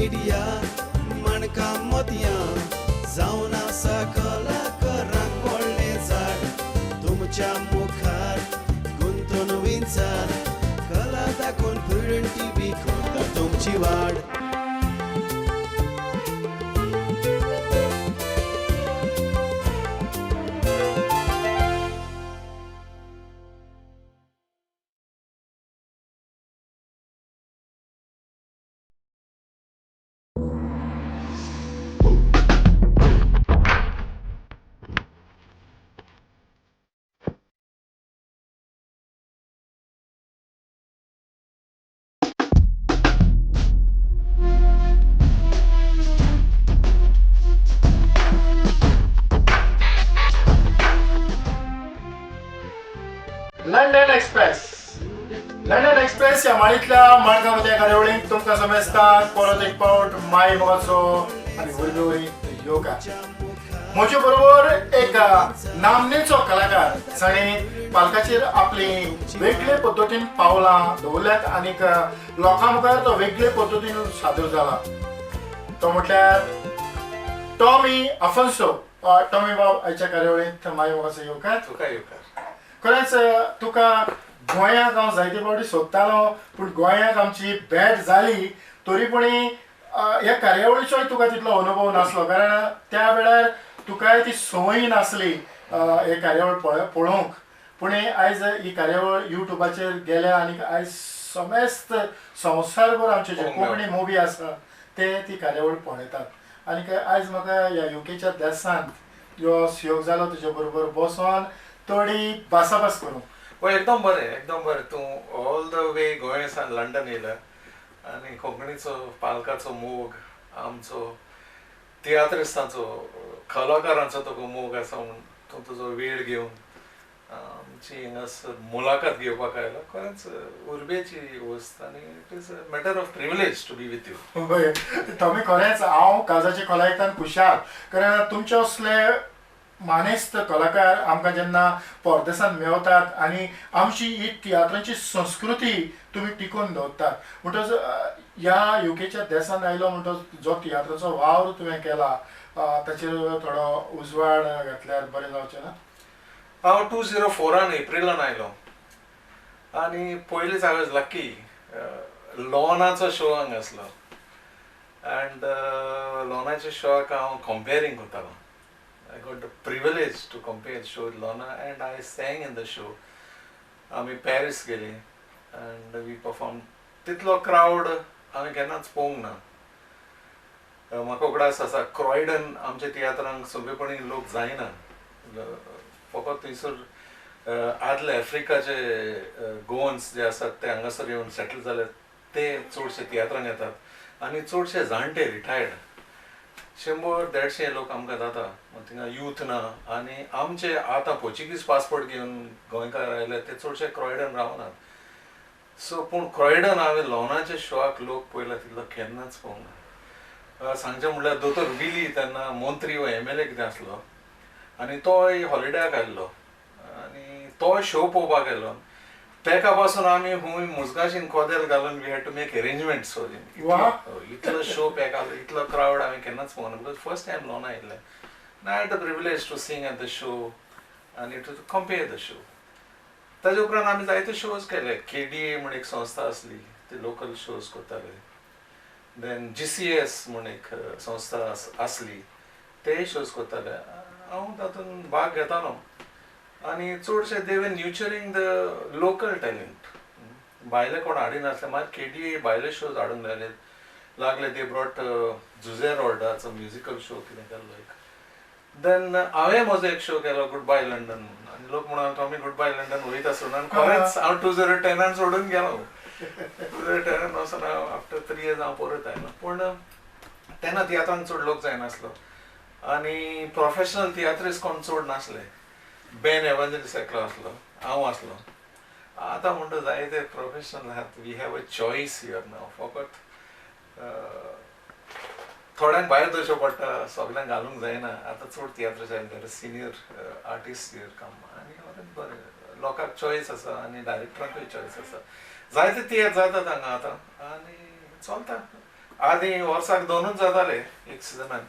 Media माणकां मोतयां जावन आसा कलाकारांक व्हडलें झाड तुमच्या मुखार गुंतून विंचार कला दाखोवन प्रुडंट टीव्ही करता तुमची वाड. लंडन एक्सप्रेस, लंडन एक्सप्रेस ह्या माळींतल्या मडगांवच्या कार्यावळींत तुमकां समेस्तांक परत एक पावट माय मोगाचो आनी वरवीं येवकार. म्हजे बरोबर एक नामनेचो कलाकार जाणें पालकाचेर आपली वेगळे पद्दतीन पावलां दवरल्यात आनीक लोकां मुखार तो वेगळे पद्दतीन सादर जाला, तो म्हटल्यार टॉमी आफोन्सो. टॉमी बाब, आयच्या कार्यावळींत माय मोगाचो येवकार. तुका येवकार. खरेंच तुका गोंयांत हांव जायते फावटी सोदतालो, पूण गोंयांत आमची भेट जाली तरी पूण ह्या कार्यावळीचोय तुका तितलो अनुभव नासलो, कारण त्या वेळार तुकाय ती संवय नासली हे कार्यावळ पळोवंक. पूण आयज ही कार्यावळ युट्यूबाचेर गेल्या आनी आयज समेस्त संवसारभर आमचे जे कोंकणी मुवी आसा ते ती कार्यावळ पळयतात. आनी आयज म्हाका ह्या युकेच्या देशांत यो सुयोग जालो तुजे बरोबर बसोन थोडी भासाभास करूं. वय, एकदम बरें, एकदम बरें. तूं ऑल the way Goa सान लंडन येयला आनी कोंकणीचो पालकाचो मोग, आमचो तियात्रिस्तांचो कलाकारांचो तुका मोग आसा म्हूण तूं तुजो वेळ घेवन आमची हांगासर मुलाखत घेवपाक आयलो. खरेंच उर्बेची वस्त आनी it is a matter of privilege to be with you. हय टॉमी, खरेंच हांव काळजाचे खोलायेंतल्यान खुशाल, कारण तुमचे असले मानेस्त कलाकार आमकां जेन्ना परदेसांत मेवतात आनी आमची ही तियात्रांची संस्कृती तुमी टिकोवन दवरतात. म्हणटच ह्या युकेच्या देशांत आयलो म्हणटच जो तियात्राचो वावर तुवें केला ताचेर थोडो उजवाड घातल्यार बरें जावचें ना? हांव 2004 एप्रिलान आयलो आनी पयलींच I was lucky, लॉनाचो शो हांगा आसलो एंड लॉनाच्या शोआक हांव कंपेरींग करतालो. I got the privilege to compare the show with Lorna and I sang in the show. आमी पॅरीस गेली and we performed. तितलो क्रावड हांवें केन्नाच पळोवंक ना. म्हाका उगडास आसा क्रॉयडन आमच्या तियात्रांक सोंपेपणी लोक जायना, फकत थंयसर आदले आफ्रिकाचे गोवन्स जे आसात ते हांगासर येवन सेटल जाले, ते चडशे तियात्रांक येतात आनी चडशे जाणटे रिटायर्ड 100-150 लोक आमकां जाता. थिंगा यूथ ना आनी आमचे आतां पोर्चुगीज पासपोर्ट घेवन गोंयकार आयले ते चडशे क्रॉयडन रावनात. सो पूण क्रॉयडन हांवें लॉनाच्या शोआक लोक पळयला तितलो केन्नाच पळोवंक ना. सांगचें म्हणल्यार दोतोर विली तेन्ना मंत्री वा एम एल ए कितें आसलो आनी तोय हॉलिडेक आयल्लो आनी तो शो पळोवपाक आयलो. तेका पासून आमी हुंय मुजगाशीन कोदेल घालून we had to make arrangements for him. इतलो शो पॅक आसलो, इतलो क्रावड हांवें केन्नाच पळोवना, because first time लॉना आयिल्लें. I had the privilege to sing at the show आनी टू कंपेर the show. ताजे उपरांत आमी जायते शोज केले. के डी ए म्हूण एक संस्था आसली, ते लोकल शोज करताले. Then जी सी एस म्हूण एक संस्था आसली, तेय शोज करताले. हांव तातूंत भाग घेतालो आनी चडशे they were nurturing the local talent. भायले कोण हाडिनासले, मागीर के डी ए भायले शोज हाडूंक लागले. दे ब्रॉट जुझे रोल्डाचो म्युजिकल शो कितें केल्लो एक. देन हांवें म्हजो एक शो केलो गुड बाय लंडन म्हणून आनी लोक म्हणून आमी गुड बाय लंडन वयता सोडून, आनी खरेंच हांव 2010 सोडून गेलो. 2010 वचून हांव आफ्टर 3 इयर्स हांव परत आयलो. पूण तेन्ना तियात्रांक चड लोक जायनासलो आनी प्रोफेशनल तियात्रीस कोण चड नासले. बेन एवांजेलिस्ट एकलो आसलो, हांव आसलो. आतां म्हणटा जायते प्रोफेशनल आहात. We have a choice here now. फकत थोड्यांक भायर दवरचें पडटा, सगल्यांक घालूंक जायना. आतां चड तियात्र जायना, सिनियर आर्टिस्ट here काम आनी बरें लोकांक चॉयस आसा आनी डायरेक्टरांकूय चॉयस आसा. जायते तियात्र जातात हांगा आतां आनी चलता. आदीं वर्साक दोनूच जाताले एक सिजनाक,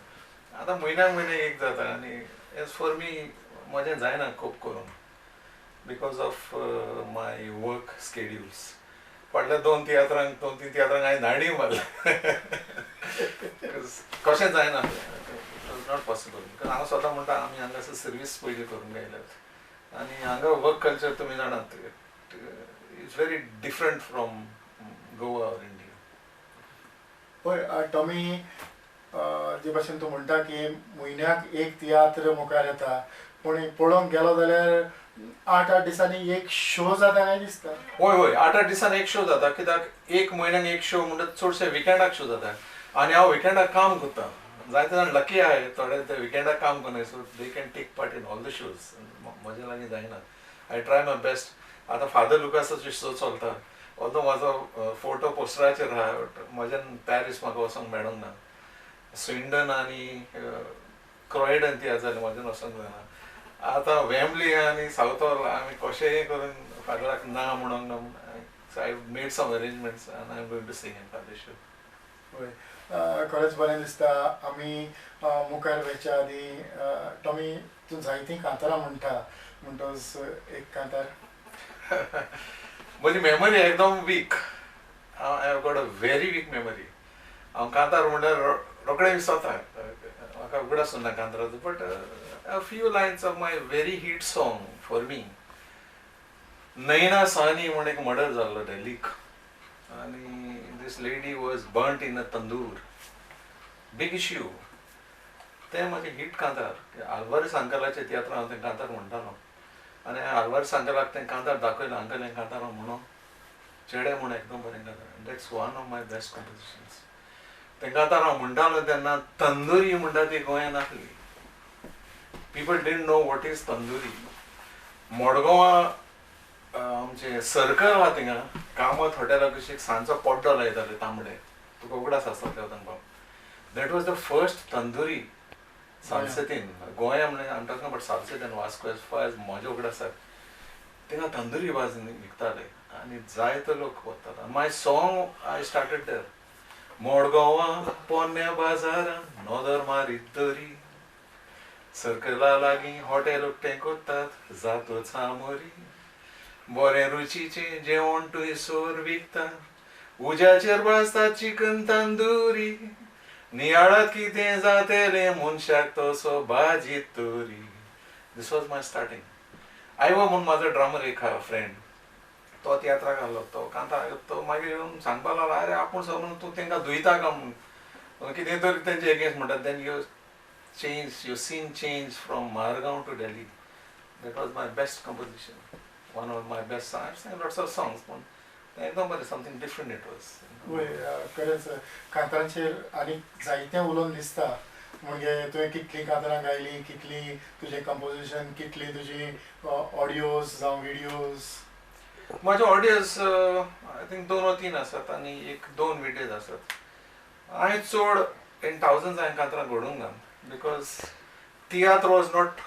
आतां म्हयन्याक म्हयन्याक एक जाता. आनी एज फॉर मी म्हजें जायना कोप करूंक because of my work schedules. फाटल्या दोन तियात्रांक दोन तीन तियात्रांक हांवें धाडी मारले, कशें जायना, it was not possible. Because हांव स्वता म्हणटा आमी हांगासर सर्वीस पयलीं करूंक आयल्यात आनी हांगा वर्क कल्चर तुमी जाणात it's very different from Goa or India. पळय टॉमी, जे भाशेन तूं म्हणटा की म्हयन्याक एक तियात्र मुखार येता, पूण पळोवंक गेलो जाल्यार आठ आठ दिसांनी एक शो जाता काय दिसता. हय हय, आठ आठ दिसांनी एक शो जाता, कित्याक एक म्हयन्याक एक शो म्हणटा चडशे विकेंडाक शो जाता आनी हांव विकेंडाक काम करता. जायते जाण लकी आहाय, थोडे ते विकेंडाक काम करनाय, so they can take part in all the shows. म्हजे लागीं जायना, I try my best. आतां फादर लुकासाचो शो चलता, ऑल्दो म्हाजो फोटो पोस्टराचेर आहा, म्हज्यान पॅरीस म्हाका वचोंक मेळोंक ना. स्विंडन आनी क्रॉयडन तियात्र जालें, म्हज्यान वचोंक जायना. आतां वेम्बली आनी सावथॉल आमी कशेंय करून फादराक ना म्हणोंक ना. So I made some arrangements and I am going to sing in father show. हय, खरेंच बरें दिसता. आमी मुखार वयच्या आदीं टॉमी तूं जायतीं कांतारां म्हणटा, म्हणटच एक कांतार. म्हजी मेमरी एकदम weak, I have got a very weak memory. हांव कांतार म्हणल्यार रोखडें विसरता, म्हाका उगडास उरना कांताराचो. But a few lines of my very hit song for me, Naina Sahni म्हूण एक मर्डर जाल्लो दिल्लीक आनी this lady was burnt in a tandoor, big issue. तें म्हाजें हिट कांतार. आल्वारीस अंकलाच्या तियात्रान हांव तें कांतार म्हणटालो आनी आल्वारीस अंकलाक तें कांतार दाखयलें, अंकल हें कांतार हांव म्हणून चेडे म्हूण एकदम बरें कांतार. That's one of my best compositions. तें कांतार हांव म्हणटालो तेन्ना तंदुरी म्हणटा ती गोंयांत आसली. People didn't know what is tandoori. मडगांवां आमचें सर्कल आहा थिंगा कामत हॉटेला कुशीक सांजचो पड्डो लायताले तांबडे, तुका उगडास आसता देवतान बाब. That was the first tandoori सालसेतीन गोंया म्हणल्यार आम टॉकिंग अबाउट सालसेतीन वास्को एज फार एज म्हजे उगडास आसा. थिंगा तंदुरी भाज विकताले आनी जायते लोक वताले. My song I started there, मडगांवां पोन्न्या बाजारान नदर मारीत दरी, सर्कला लागीं हॉटेल उक्तें करतात जातो चामोरी, बरें रुचीचें जेवण थंयसर विकता, उज्याचेर भाजता चिकन तंदुरी, नियाळात कितें जातलें मनशाक तसो भाजी तोरी. This was my starting. आयवो म्हूण म्हाजो ड्रमर एक आहा फ्रेंड, तो तियात्राक आहलो, तो कांतार तो मागीर येवन सांगपाक लागलो, आरे आपूण सगळो तूं तांकां धुयता काय म्हूण कितें तरी तेंचे एगेन्स्ट म्हणटा. Then you change, your scene change from Margao to Delhi. That was my best composition, one of my best songs. I sang lots of songs, पण एकदम बरें, something different it was. वय, खरेंच कांतारांचेर आनीक जायतें उलोवन दिसता. म्हणजे तुवें कितलीं कांतारां गायलीं, कितलीं तुजें कंपोजिशन, कितलीं तुजी ऑडियोज जावं विडियोज. म्हाजे ऑडियोज I think 2 or 3 आसात आनी एक 2 विडियोज आसात. हांवें चड इन थावजंड्स हांवें कांतारां घडोवंक ना, because tiatr was not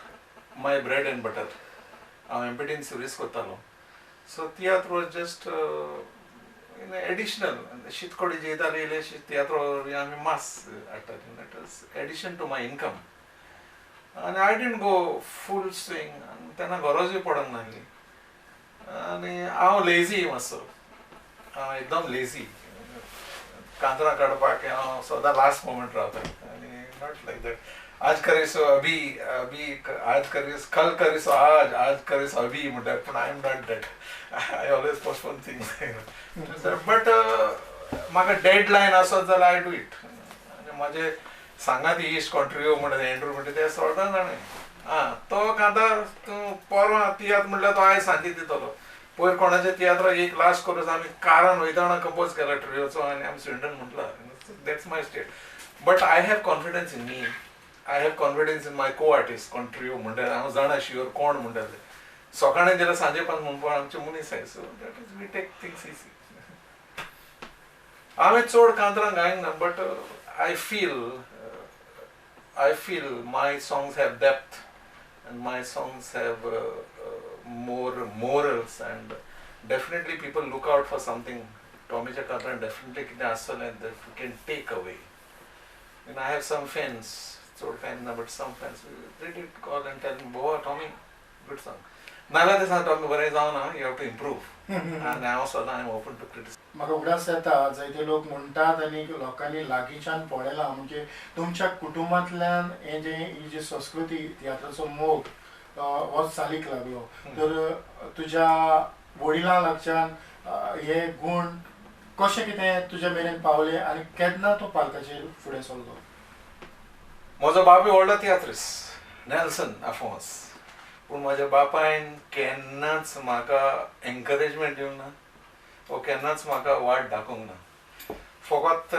my bread and butter. हांव एमपीटीन सर्वीस करतालो, so tiatr was just additional. शीतकोडी जेयताले इल्लेशी तियात्र आमी मास हाडटाले, that was addition to my income. आनी I didn't go full swing, तेन्ना गरजूय पडोंक नासली. आनी हांव लेजी मातसो, हांव एकदम लेजी. कांतरां काडपाक हांव सदां लास्ट मोमेंट रावता आनी not like that. आज करीसो अभी, अभी आज करीस, कल करीसो आज, आज करीसो अभी म्हणटा, पूण I am not that. I always postpone things. But म्हाका डेड लायन आसत जाल्यार I do it. आनी म्हाजे सांगात इश्ट कॉन्ट्रिब्यूट म्हणटा एंड्रू म्हणटा ते सोडना जाणें. आं, तो कांतार तूं परवां तियात्र म्हणल्यार तो आयज सांजे दितलो. पयर कोणाच्या तियात्राक एक लास्ट कोरस आमी कारान वयतना कंपोज केला ट्रियोचो आनी आमी स्विंडन म्हटला. That's my state. But I have confidence in me, I have confidence in my co artist. कोण ट्रियो म्हणटा हांव जाणा शुअर कोण म्हणटा ते. सकाळीं जाल्यार सांजे पांच म्हणपाक आमचे मनीस आहाय. So that is we take things easy. हांवें चड कांतरां गायना, but I feel my songs have depth and my songs have more morals, and definitely people look out for something टॉमीच्या कांतारान डेफिनेटली कितें आसतलें that we can take away. And I have some fans, चड fan ना, but some fans they did call and tell me, boa Tommy good song. नाल्यार ते सांग Tommy बरें जावना, you have to improve. आनी हांव सदां I am open to criticism. म्हाका उगडास येता जायते लोक म्हणटात आनी लोकांनी लागींच्यान पळयलां म्हणजे तुमच्या कुटुंबांतल्यान हे जे ही जी संस्कृती तियात्राचो मोग हो चालीक लागलो, तर तुज्या वडिलां लागच्यान हे गूण कशें कितें तुज्या मेरेन पावले आनी केन्ना तूं पालकाचेर फुडें सरलो? म्हजो बापूय व्हडलो तियात्रिस्ट नेल्सन आफोंस, पूण म्हज्या बापायन केन्नाच म्हाका एनकरेजमेंट दिवंक ना वो केन्नाच म्हाका वाट दाखोवंक ना. फकत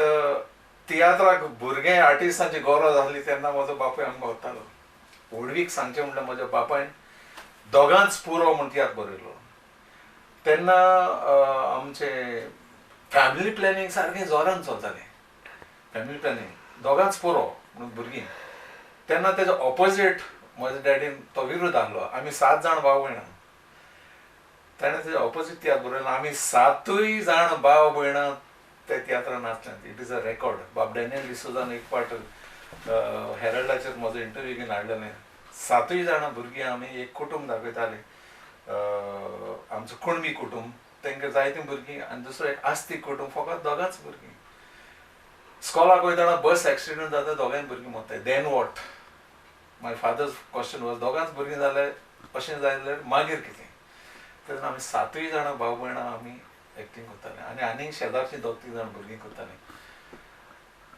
तियात्राक भुरगे आर्टिस्टांची गरज आसली तेन्ना म्हजो बापूय आमकां वतालो. व्हडवीक सांगचें म्हणल्यार म्हज्या बापायन दोगांच पुरो म्हूण तियात्र बरयलो. तेन्ना आमचें फॅमिली प्लॅनिंग सारकें जोरान चलतालें. फॅमिली प्लॅनिंग दोगांच पुरो म्हणून भुरगीं. तेन्ना तेजो ऑपोजीट म्हज्या डॅडीन तो विरोध आहलो. आमी 7 जाण भाव भयणां, ताणें तेजे ऑपोजीट तियात्र बरयलो. आमी 7 जाण भाव भयणां त्या तियात्रान नाचल्यात. It is a record. बाब डॅनियल डिसोजान एक पाट हेरल्डाचेर म्हजो इंटरव्यू घेवन हाडलेलें. 7 जाणां भुरगीं आमी एक कुटूंब दाखयतालीं, आमचो कुणबी कुटूंब, तांकां जायतीं भुरगीं, आनी दुसरो एक आस्तीक कुटूंब, फकत दोगांच भुरगीं. स्कॉलाक वयतना बस एक्सिडंट जाता, दोगांय भुरगीं मरताय. Then what? My father's question was, दोगांच भुरगीं जाल्यार अशें जाय जाल्यार मागीर कितें? तेन्ना आमी 7 जाणां भाव भयणां आमी एक्टींग करताले आनी आनीक शेजारचीं 2-3 जाण भुरगीं करतालीं.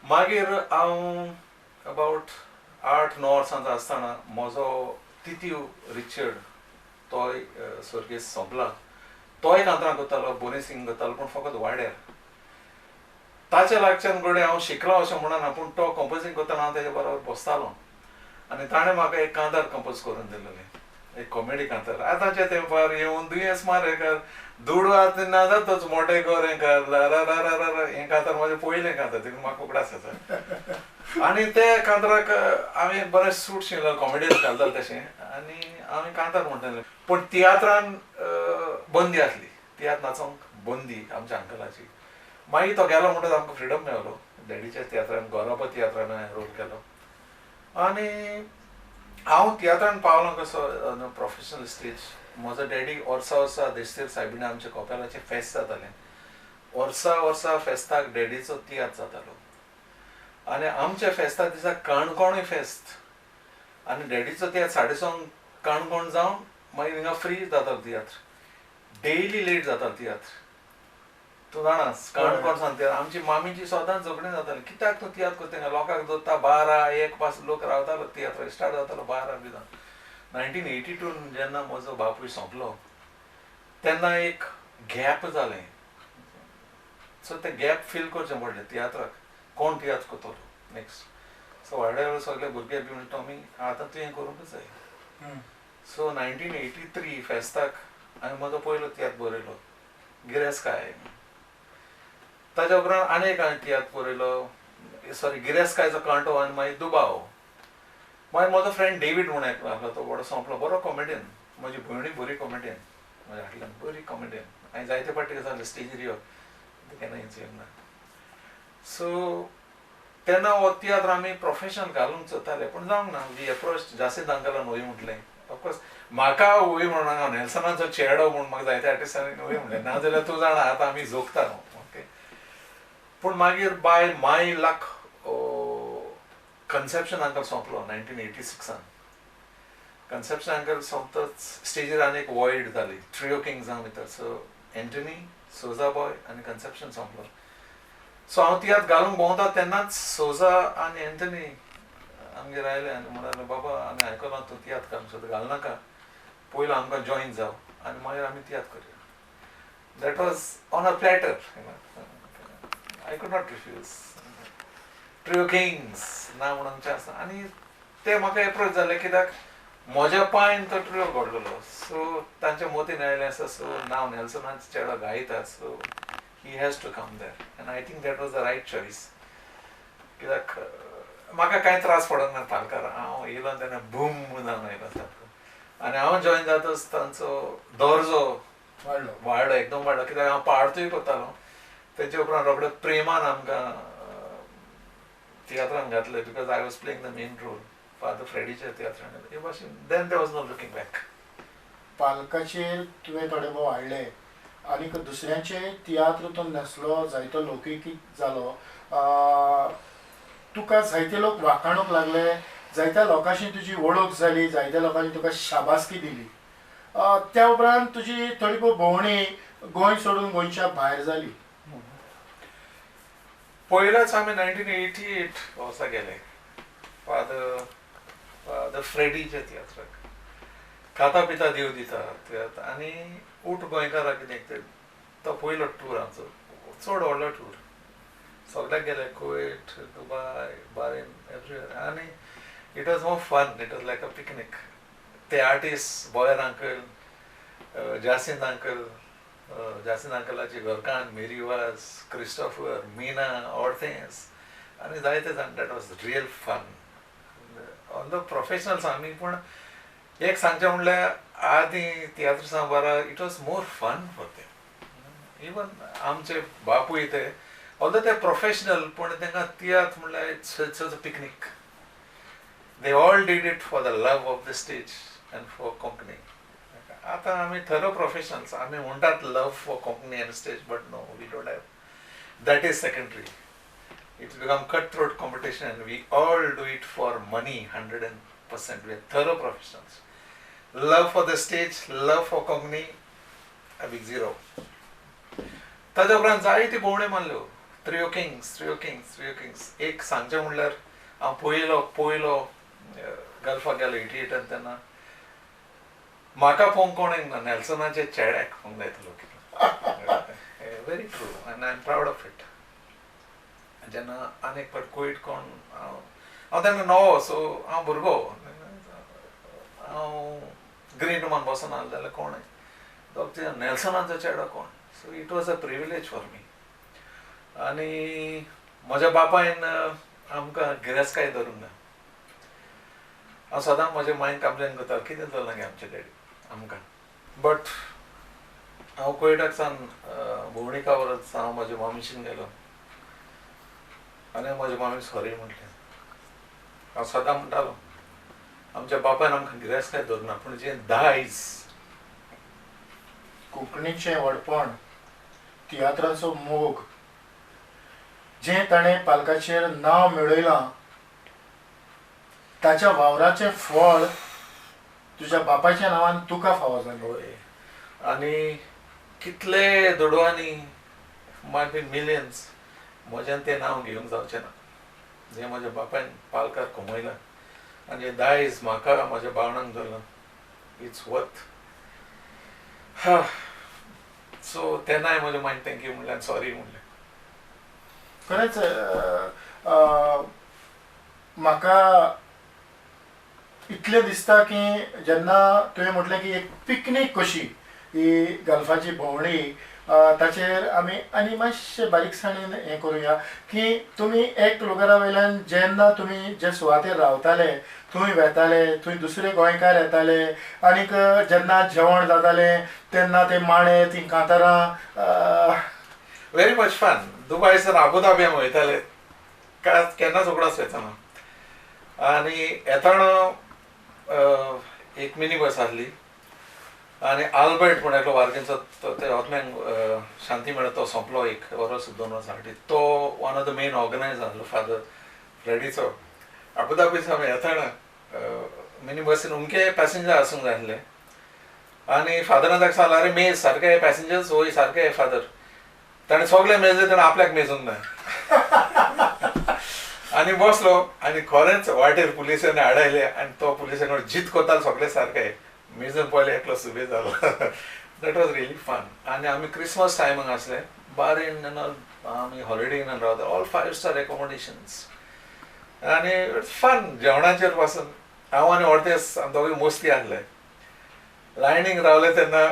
मागीर हांव अबावट 8-9 वर्सांचो आसतना म्हजो तितीव रिचर्ड तोय स्वर्गेस्त सोंपला, तोय कांतरां करतालो, बोनी सिंग करतालो, पूण फकत वाड्यार. ताच्या लागच्यान घडये हांव शिकलो अशें म्हणना, पूण तो कंपोजींग करतना हांव तेज्या बरोबर बसतालो आनी ताणें म्हाका एक कांतार कंपोज करून दिलेलें, एक कॉमेडी कांतार. आतांच्या तेंपार येवन दुयेंस मारेकर, दुडू आतां ना जातच मोटे गोरेंकर, रा रा रा रा, हें कांतार म्हजें पयलें कांतार, देखून म्हाका उगडास आसा. आनी ते कांताराक आमी बरें सूट शिंवलो, कॉमेडियन घालताले तशें, आनी आमी कांतार म्हणटाले. पूण तियात्रान बंदी आसली, तियात्र नाचोंक बंदी आमच्या अंकलाची. मागीर तो गेलो म्हणटच आमकां फ्रिडम मेळ्ळो. डॅडीच्या तियात्रान, गोरोबा तियात्रान हांवें रोल केलो आनी हांव तियात्रान पावलो कसो प्रोफेशनल स्टेज. म्हजो डॅडी वर्सा वर्सा देस्तेर सायबिणा आमच्या कोपेलाचें फेस्त जातालें. वर्सा वर्सा फेस्ताक डॅडीचो तियात्र जातालो आनी आमच्या फेस्ता दिसा काणकोणूय फेस्त आनी डॅडीचो तियात्र 6:30 काणकोण जावन मागीर हिंगा फ्री जातालो तियात्र. डेली लेट जातालो तियात्र, तूं जाणा काणकोण सान तियात्र. आमची मामीची सदांच झगडीं जाताली, कित्याक तूं तियात्र करता, लोकांक दवरता 12-1 पास लोक रावतालो, तियात्र स्टार्ट जातालो 12 बी जावन. 1982 जेन्ना म्हजो बापूय सोंपलो तेन्ना एक गॅप जालें. सो तें गॅप फील करचें पडलें तियात्राक, कोण तियात्र करतलो नेक्स्ट. सो वाड्यार सगळे भुरगे बी म्हणटा टॉमी आतां तुवें करूंकच जाय. सो 1983 फेस्ताक हांवें म्हजो पयलो तियात्र बरयलो, गिरेस्तकाय. ताच्या उपरांत आनी एक हांवें तियात्र बरयलो, सॉरी गिरेस्तकायचो कांटो आनी मागीर दुबाव. मागीर म्हजो फ्रेंड डेवीड म्हूण एकलो आसलो, तो व्हडलो सोंपलो, बरो कॉमेडियन. म्हजी भयणूय बरी कॉमेडियन, म्हज्या फाटल्यान बरी कॉमेडियन. हांवें जायते फावटी जालें स्टेजीर यो, केन्ना येवंक ना. सो तेन्ना हो तियात्र आमी प्रोफेशनल घालूंक सोदताले, पूण जावंक ना. वी एप्रोच जासिंत अंकलान वय म्हटलें, ऑफकोर्स म्हाका वय म्हणून हांव नेल्सनाचो चेडो म्हूण म्हाका जायते आर्टिस्टांनी वय म्हणलें, नाजाल्यार तूं जाणा आतां आमी जोखता. ओके, पूण मागीर by my luck Conception uncle सोंपलो 1986. कन्सेप्शन अंकल सोंपतच स्टेजीर आनी एक वॉयड जाली, ट्रियो किंग्सां भितर. सो एंटनी, सोजा बॉय आनी कन्सेप्शन सोंपलो. सो हांव तियात्र घालूंक भोंवता तेन्नाच सोजा आनी एंटनी आमगेर आयले आनी म्हणाले, बाबा आमी आयकलां तूं तियात्र घालूंक सोदता, घालनाका, पयलो आमकां जॉयन जाव आनी मागीर आमी तियात्र करया. That was on a platter, I could not refuse. Trio Kings ना म्हणून आसना आनी ते म्हाका एप्रोच जाले कित्याक म्हज्या पांयन तो ट्रियो घडलेलो. सो तांच्या मोतीन आयलें आसा, सो नांव नेल्सनाचो चेडो गायता, so he has to come there. And I think that was the right choice. कित्याक म्हाका कांय त्रास पडोंक ना पालकार. हांव येयलो तेन्ना बूम जावन आयलो सारको, आनी हांव जॉयन जातच तांचो दर्जो वाडलो, एकदम वाडलो. कित्याक हांव पार्टूय करतालो, तेजे उपरांत रोखडे प्रेमान आमकां तियात्रान घातले because I was playing the main role Father फ्रेडीच्या तियात्रान. हे भाशेन then there was no looking back. पालकाचेर तुवें थोडे भोव हाडले आनीक दुसऱ्यांचे तियात्र तो नासलो, जायतो लौकीक जालो, तुका जायते लोक वाखाणूंक लागले, जायत्या लोकांशी तुजी वळख जाली, जायत्या लोकांनी तुका शाबासकी दिली. त्या उपरांत तुजी थोडी भोव भोंवणी गोंय सोडून गोंयच्या भायर जाली. पयलोच आमी 1988 वर्सा गेले फादर फादर फ्रेडीच्या तियात्राक, खाता पिता देव दिता तियात्र आनी उठ गोंयकारा कितें ते, तो पयलो टूर आमचो, चड व्हडलो टूर. सगळ्याक गेले, कुवेट, दुबाय, बारेन, एवरीवेर. आनी it was more fun, it was like a picnic. ते artist Boyer uncle, Jacinth uncle, Jacinth अंकलाची घरकान्न मेरी वाज, क्रिस्टोफर, मीना, ऑर्थेंस आनी जायते जाण. That was real fun. Although professionals आमी, पूण एक सांगचें म्हणल्यार आदीं तियात्र बारा it was more fun for them. Even आमचे बापूय ते ऑल्दो ते प्रोफेशनल, पूण तांकां तियात्र म्हणल्यार it's it's a picnic. They all did it for the love of the stage and for Konkani. आतां आमी थरो प्रोफेशनल्स, आमी म्हणटात love for Konkani and stage, but no, we don't have. That is secondary. It's become cut throat competition and we all do it for money 100%. We are thorough professionals. Love for the stage, love for Konkani, a big zero. ताज्या उपरांत जायती भोंवड्यो मारल्यो, Trio Kings, Trio Kings, Trio Kings. एक सांगचें म्हणल्यार हांव पयलो पयलो गल्फाक गेलो 88 तेन्ना म्हाका पळोवंक कोण येना, नेल्सनाचे चेड्याक पळोवंक जाय लोक. Very true and I am proud of it. जेन्ना आनी एक फावट कुवेट कोण, हांव हांव तेन्ना नवो, सो हांव भुरगो, हांव ग्रीन रुमान बसोन आसलो जाल्यार कोण दोग नेल्सनाचो चेडो कोण. So it was a privilege for me. आनी म्हज्या बापायन आमकां गिरेस्तकाय धरूंक ना. हांव सदांच म्हज्या मायन कंप्लेन करता, कितें चल्लां गे आमचे डॅडी आमकां. बट हांव कुवेटाक सावन भोंवडी कावरच हांव म्हज्या मामीशीन गेलो आनी म्हज्या मामीक सॉरी म्हटलें. हांव सदां म्हणटालो आमच्या बापायन आमकां गिरेस्तकाय धरूंक ना, पूण जें दायज कोंकणीचें व्हडपण, तियात्राचो मोग जें ताणें पालकाचेर नांव मेळयलां, ताच्या वावराचें फळ तुज्या बापायच्या नांवान तुका फावो जालें. आनी कितले दुडवांनी, मायट बी मिलियन्स, म्हज्यान तें नांव घेवंक जावचें ना जें म्हज्या बापायन पालकार कमयलां आनी जें दायज म्हाका म्हज्या भावणांक दवरलां, it's worth. सो तेन्नाय म्हज्या मायन thank you म्हणलें आनी सॉरी म्हणलें. खरेंच म्हाका इतलें दिसता की जेन्ना तुवें म्हटलें की एक पिकनीक कशी ही गल्फाची भोंवडी, ताचेर आमी आनी मातशें बारीकसाणेन हें करुया की तुमी एक लोगरा वयल्यान जेन्ना तुमी जे सुवातेर रावताले थंय वेताले, थंय दुसरे गोंयकार येताले आनीक जेन्ना जेवण जातालें तेन्ना ते माणे, तीं कांतारां, व्हेरी मच फन. दुबाय सावन आबुधाबी आमी वयताले, केन्नाच उगडास वचना. आनी येतना एक मिनी बस आसली आनी आल्बर्ट म्हण एकलो वार्केंचो, ते ओतम्यांक शांती मेळत तो सोंपलो एक वरस 2 वर्सां फाटीं. तो one of the main organiser आसलो फादर फ्रेडीचो. आबुधाबी सावन येतना मिनी बसीन उमके पॅसेंजर आसूंक जाय आसले आनी फादरान ताका सांगलें, अरे मेज सारके पॅसेंजर्स वय सारके फादर. ताणें सगळे मेजले, ताणें आपल्याक मेजूंक ना आनी बसलो. आनी खरेंच वाटेर पुलिसांनी आडायले आनी तो पुलिसां कडेन जीत करतालो सगळे सारके मेजून पळयले, एकलो सुबे जालो. That was really fun. आनी आमी क्रिसमस टायमाक आसले, बारेन आमी हॉलिडे इनान रावता, ऑल 5 स्टार एकोमोडेशन्स आनी it's fun. जेवणाचेर पासून हांव आनी ऑर्तेस आमी दोगूय मस्ती आसले. लायनीक रावले तेन्ना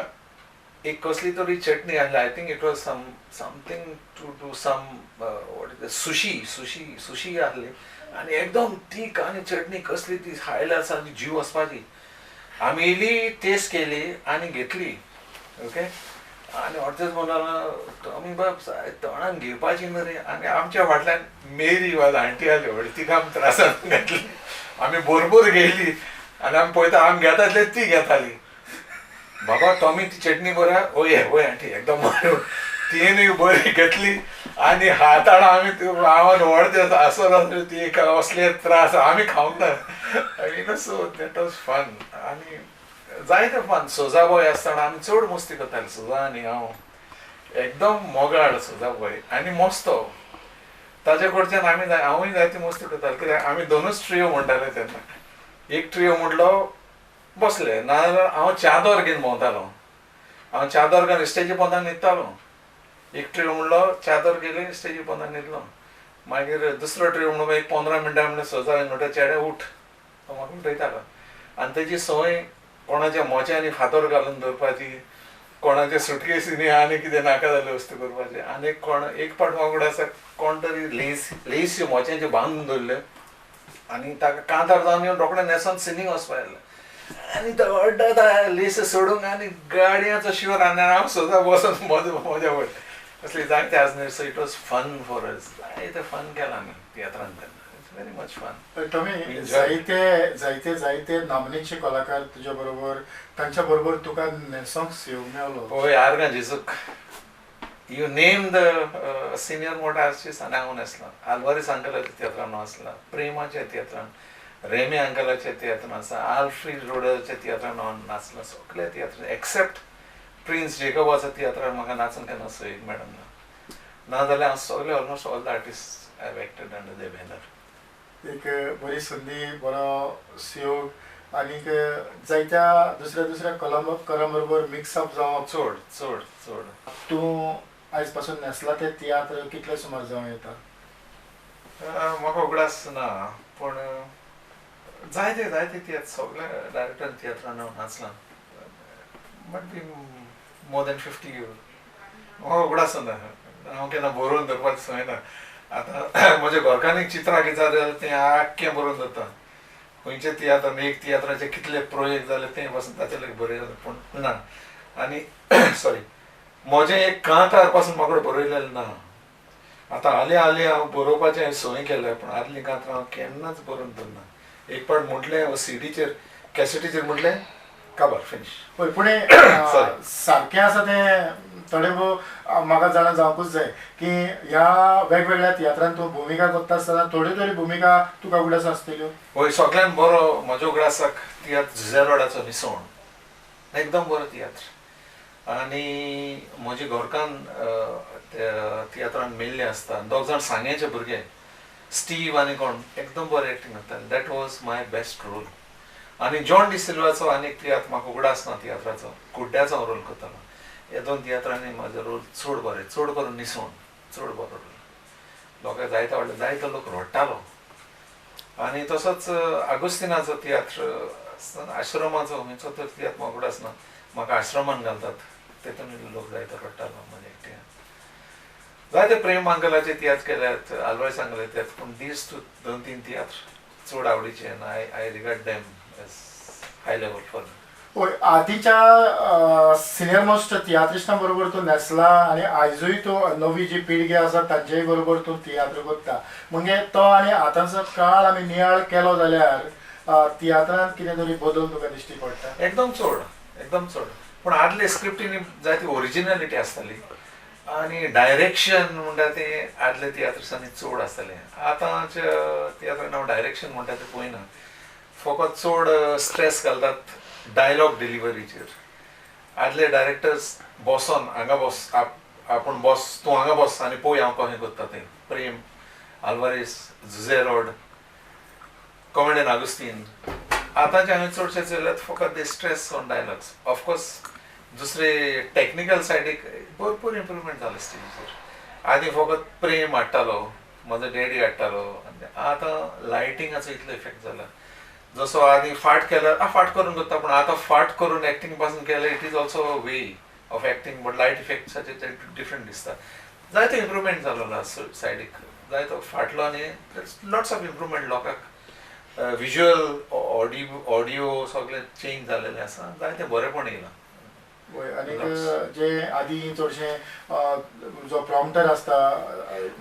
एक कसली तरी चटणी आसली, I think it was some something to do some what is sushi, sushi sushi आसली आनी एकदम तीख आनी चटणी कसली ती खायल्यार सारकी जीव वचपाची. आमी इल्ली टेस्ट केली आनी घेतली, ओके. आनी अर्देच म्हणला टॉमी बाब तोंडान घेवपाची न्हू रे. आनी आमच्या फाटल्यान मेरी वाज आंटी आली व्हडली, तिका आमी त्रासान घातली. आमी बरोबर घेयली आनी आमी पळयता आमी घेतातले ती घेताली. बाबा टॉमी ती चटणी बऱ्या, ओय ओय आंटी एकदम बरें. तिणें बरी घेतली आनी हातान आमी हांवान व्हड आसलो ती असले त्रास आमी खावंक ना. You know, so that was fun. आनी जायते फन. सोजा बॉय आसतना आमी चड मस्ती करताले. सोजा आनी हांव एकदम मोगाळ सोजा बॉय आनी मस्तो. ताजे कडच्यान आमी हांवूय जायती मस्ती करताले, कित्याक आमी दोनूच ट्रियो म्हणटाले तेन्ना. एक ट्रियो म्हणलो बसले, नाजाल्यार हांव चादर घेवन भोंवतालो. हांव चादर घेवन स्टेजी पोंदाक न्हिदतालो. एक ट्रियो म्हणलो चादर गेली स्टेजी पोंदाक न्हिदलो. मागीर दुसरो ट्रियो म्हणलो एक 15 मिनटां म्हणल्यार सोजा म्हणटा चेडे उठ, तो म्हाका उठयतालो. आनी तेजी संवय कोणाच्या मोच्यांनी फातर घालून दवरपाची, कोणाच्या सुटकेसीनी आनी कितें नाका जाल्ल्यो वस्तू करपाचे. आनी कोण एक पाट म्हाका आसा कोण तरी लेस लेसी मोच्यांच्यो बांदून दवरल्यो आनी ताका कांतार जावन येवन रोखडें न्हेसोन सिनींग वचपा येयलें. आनी तो अड्डा लेस सोडूंक आनी गाडयांचो शिवर आनी हांव सदां बसून मजा मजा पडली. असली जायते आसले. So it was fun for us. जायते फन केलां आमी तियात्रान तेन्ना. It's very much fun. Tommy, जायते जायते जायते नामनेचे कलाकार तुज्या बरोबर, तांच्या बरोबर तुका न्हेसोंक सेव मेवलो. हय, आर्गां जेजूक. You name the senior मोठो आर्टिस्ट आनी हांव न्हेसलां. आल्वारीस अंकलाच्या तियात्रान आसला, प्रेमाच्या तियात्रान, रेमे अंकलाच्या तियात्रान आसा, आल्फ्रीड रोडाच्या तियात्रान हांव नाचलां. सगळे तियात्र एक्सेप्ट प्रिन्स जेकबाच्या तियात्रान म्हाका नाचूंक केन्ना सोयीक मेळना. नाजाल्यार हांव सगळे almost all the artist I have acted under the banner. एक बरी संदी, बरो सहयोग आनीक जायत्या दुसऱ्या दुसऱ्या कलाकारां बरोबर मिक्सअप जावप. चड चड चड. तूं आयज पासून न्हेसला ते तियात्र कितले सुमार जावं येता? म्हाका उगडास ना, पूण जायते जायते तियात्र सगळ्या डायरेक्टरान तियात्रान हांव नाचलां. But be more than 50. म्हाका उगडास ना, हांव केन्ना बरोवन दवरपाक संवय ना. आतां म्हज्या घरकान्नीक चित्रां कितें जालें तें आख्खें बरोवन दवरता. खंयचे तियात्रान एक तियात्राचे कितले प्रोजेक्ट जाले तें पासून ताचे लागीं बरयलें पूण ना. आनी सॉरी, म्हजें एक कांतार पासून म्हाका बरयलेलें ना. आतां हालीं हालीं हांव बरोवपाचें हांवें संवय केल्या, पूण आदलीं कांतरां हांव केन्नाच बरोवन दवरना. एक पाट म्हटलें सीडीचेर कॅसेटीचेर म्हटलें काबार फिनीश. पळय, पूण सारकें आसा तें थोडे भोव म्हाका जाणा जावंकूच जाय की ह्या वेगवेगळ्या तियात्रान तूं भुमिका करता आसतना थोड्यो तरी भुमिका तुका उगडास आसतल्यो. हय, सगळ्यान बरो म्हज्या उगडासाक तियात्र जुझेरोडाचो निसण, एकदम बरो तियात्र. आनी म्हजी घरकान्न त्या तियात्रान मेल्ले आसता. दोग जाण सांग्याचे भुरगे स्टीव आनी कोण एकदम बरें एक्टींग करताले. That was my best role. आनी जॉन डिसिल्वाचो आनी एक तियात्र म्हाका उगडास ना तियात्राचो, कुड्ड्याचो हांव रोल करतालो. ह्या दोन तियात्रांनी म्हाजो रोल चड बरें, चड करून निसण चड बरो रोल. लोकांक जायते आवडलो, जायतो लोक रडटालो. आनी तसोच आगोस्तिनाचो तियात्र, आश्रमाचो खंयचो तर तियात्र म्हाका उगडास ना, म्हाका आश्रमान घालतात तेतून लोक जायतो रडटालो म्हज्या एकट्यान. जायते प्रेम अंकलाचे तियात्र केल्यात, आल्वारीस अंकलाचे तियात्र, पूण these two 2-3 तियात्र चड आवडीचे आनी I regard them as high level for. हय, आदीच्या सिनियर मोस्ट तियात्रिस्टां बरोबर तूं न्हेसला आनी आयजूय तूं नवी जी पिळगी आसा तांचेय बरोबर तूं तियात्र करता. म्हणजे तो आनी आतांचो काळ आमी नियाळ केलो जाल्यार तियात्रांत कितें तरी बदल तुका दिश्टी पडटा? एकदम चड, एकदम चड. पूण आदले स्क्रिप्टीनी जायती ओरिजिनलिटी आसताली आनी डायरेक्शन म्हणटा तें आदल्या तियात्रिस्टांनी चड आसतालें. आतांच्या तियात्रान हांव डायरेक्शन म्हणटा तें पळयना, फकत चड स्ट्रेस घालतात डायलॉग डिलिव्हरीचेर. आदले डायरेक्टर्स बसोन हांगा बस, आपूण बस, तूं हांगा बस आनी पळय हांव कशें करता तें. प्रेम आल्वारीस, जुझे रॉड, कॉमेडियन आगुस्तीन. आतांचे हांवें चडशे चोयल्यात फकत they stress on dialogues. Of course दुसरे टॅक्निकल सायडीक भरपूर इम्प्रुवमेंट जालें स्टेजीचेर. आदीं फकत प्रेम हाडटालो, म्हजो डॅडी हाडटालो, आनी आतां लायटिंगाचो इतलो इफेक्ट जाला. जसो आदीं फाट केल्यार फाट करून करता, पूण आतां फाट करून एक्टींग पासून केल्यार it is also a way of acting, but light इफेक्ट्साचे ते डिफरंट दिसता. जायतो इम्प्रुवमेंट जालो सायडीक, जायतो फाटलो आनी लॉट्स ऑफ इम्प्रुवमेंट लोकांक विज्युअल ऑडियो सगळें चेंज जालेलें आसा, जायतें बरेंपण येयलां. आनी जे आदी चडशे जो प्रॉम्प्टर आसता,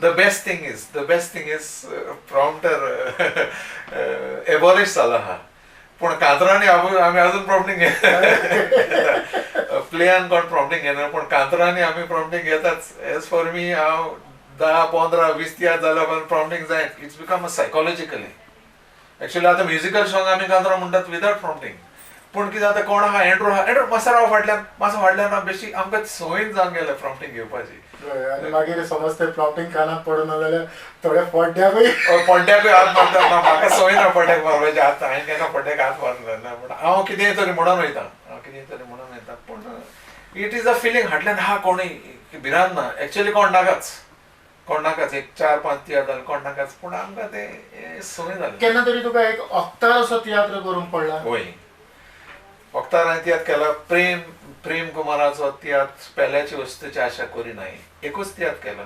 the best thing is prompter abolish जाला आहा, पूण कांतरांनी आमी अजून प्रॉम्प्टिंग घेता. प्लेयान कोण प्रॉम्प्टिंग घेना, पूण कांतरांनी आमी प्रॉम्प्टिंग घेताच. एज फॉर मी हांव 10, 15, 20 तियात्र जाल्या उपरांत प्रॉम्प्टिंग जायत. It's become a psychologically. Actually आतां म्युजिकल सॉंग आमी कांतरां म्हणटात विदाउट प्रॉम्प्टिंग, पूण कितें जाता, कोण आहा एंड्रू आहा, एंड्रू मातसो राव फाटल्यान, मातसो फाटल्यान बेश्टी आमकां संवय जावन गेल्या प्रॉम्प्टिंग घेवपाची. आनी मागीर समज ते प्रॉम्प्टिंग कानाक पडना जाल्यार थोडे पड्ड्याकूय पड्ड्याकूय हात मारता. म्हाका संवय ना पड्ड्याक मारपाची, हात हांवें केन्ना पड्ड्याक हात मारना ना, पूण हांव कितेंय तरी म्हणून वयता, पूण it is a feeling फाटल्यान आहा कोणूय, भिरांत ना. एक्चुअली कोण नाकाच, एक 4, 5 तियात्र जाले कोण नाकाच, पूण आमकां तें संवय जाली. केन्ना तरी तुका एक अक्तार असो तियात्र करूंक पडला? वय, अक्तार हांवें तियात्र केला. प्रेम कुमाराचो तियात्र पेल्याची वस्तूची आशा करी नाही, एकूच तियात्र केला.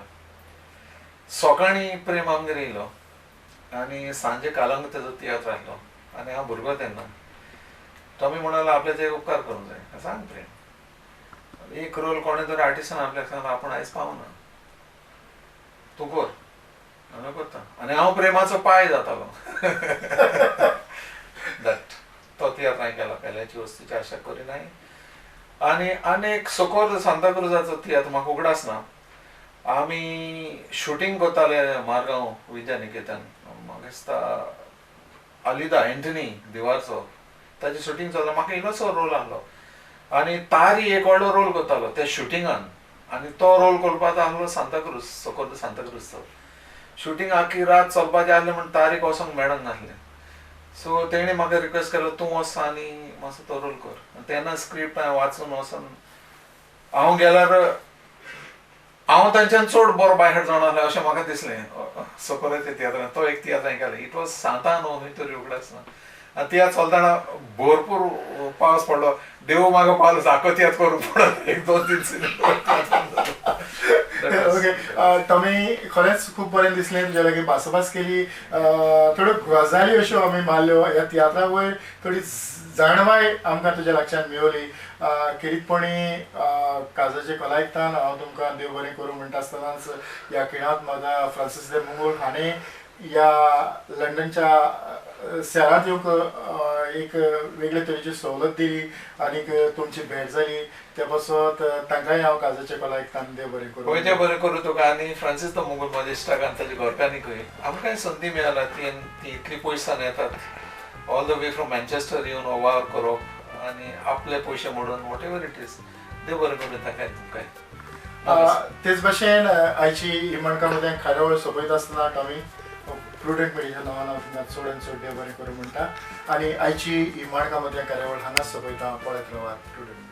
सकाळीं प्रेम आमगेर येयलो आनी सांजे कालंग तेजो तियात्र आहलो आनी हांव भुरगो तेन्ना. टॉमी म्हणालो आपल्याचेर उपकार करूंक जाय, सांग प्रेम, एक रोल कोणें तरी आर्टिस्टान आपल्याक सांगला आपूण आयज पावना, तूं कर, हांव करता. आनी हांव प्रेमाचो पांय जातालो. That तो तियात्र हांवें केला, पेल्याची वस्तूची आशा करी नाही. आनी आनी एक सोकोर सांताक्रुजाचो तियात्र म्हाका उगडास ना. आमी शुटींग करताले मारगांव विद्या निकेतन, म्हाका दिसता आलिदा एंटनी दिवारचो ताची शुटींग चलता. म्हाका इल्लोसो रोल आहलो आनी तारी एक व्हडलो रोल करतालो त्या शुटिंगान, आनी तो रोल करपाचो आहलो सांताक्रूज, सोकोर्द सांताक्रूजचो. शुटींग आखी रात चलपाचें आहलें म्हण तारीक वचोंक मेळोंक नासलें. सो तेणें म्हाका रिक्वेस्ट केलो तूं वच आनी मातसो तो रोल कर. तेन्ना स्क्रिप्ट हांवें वाचून वचून हांव गेल्यार हांव तांच्यान चड बरो बायहार्ट जावन आसलें अशें म्हाका दिसलें. सोकोराच्या तियात्रान तो एक तियात्र हांवें केलो. It was सांतान न्हू खंय तरी उगडास ना. आनी तियात्र चलतना भरपूर पावस पडलो, देव म्हाका पावलो सारको तियात्र करूंक पडलो, 1, 2, 3 सीन. ओके, टॉमी खरेंच खूब बरें दिसलें तुज्या लागीं भासाभास केली. थोड्यो गजाली अश्यो आमी मारल्यो ह्या तियात्रा वयर, थोडी जाणवाय आमकां तुज्या लागच्यान मेवली. खेरीतपणी काजाचे कलायकतान हांव तुमकां देव बरें करूं म्हणटा आसतनाच ह्या खिणांत म्हाका फ्रांसीस दे मुंगोल हाणें ह्या लंडनच्या शहरांत येवंक एक वेगळे तरेची सवलत दिली आनीक तुमची भेट जाली, त्या पासत तांकांय हांव काजाचे कलायकतान देव बरें करूं. गोंयचें बरें करूं तुका. आनी फ्रांसीस दो मुंगोल म्हज्या इश्टाक आनी ताच्या घरकान्नीकूय आमकांय संदी मेळ्ळा. ती इतली पयसान येतात all the way from Manchester येवन हो वावर करप आनी आपले पयशे मोडून what ever it is, देव बरें करूं तांकांय तुमकांय. तेच भाशेन आयची ही माणकां मदें कार्यावळ सोंपयता आसतना टॉमी प्रुडंट मिडियाच्या नांवान हांव तुमकां चड आनी चड देव बरें करूं म्हणटा आनी आयची ही माणकां मदल्या कार्यावळ हांगाच सोंपयता. पळयत रावात प्रुडंट.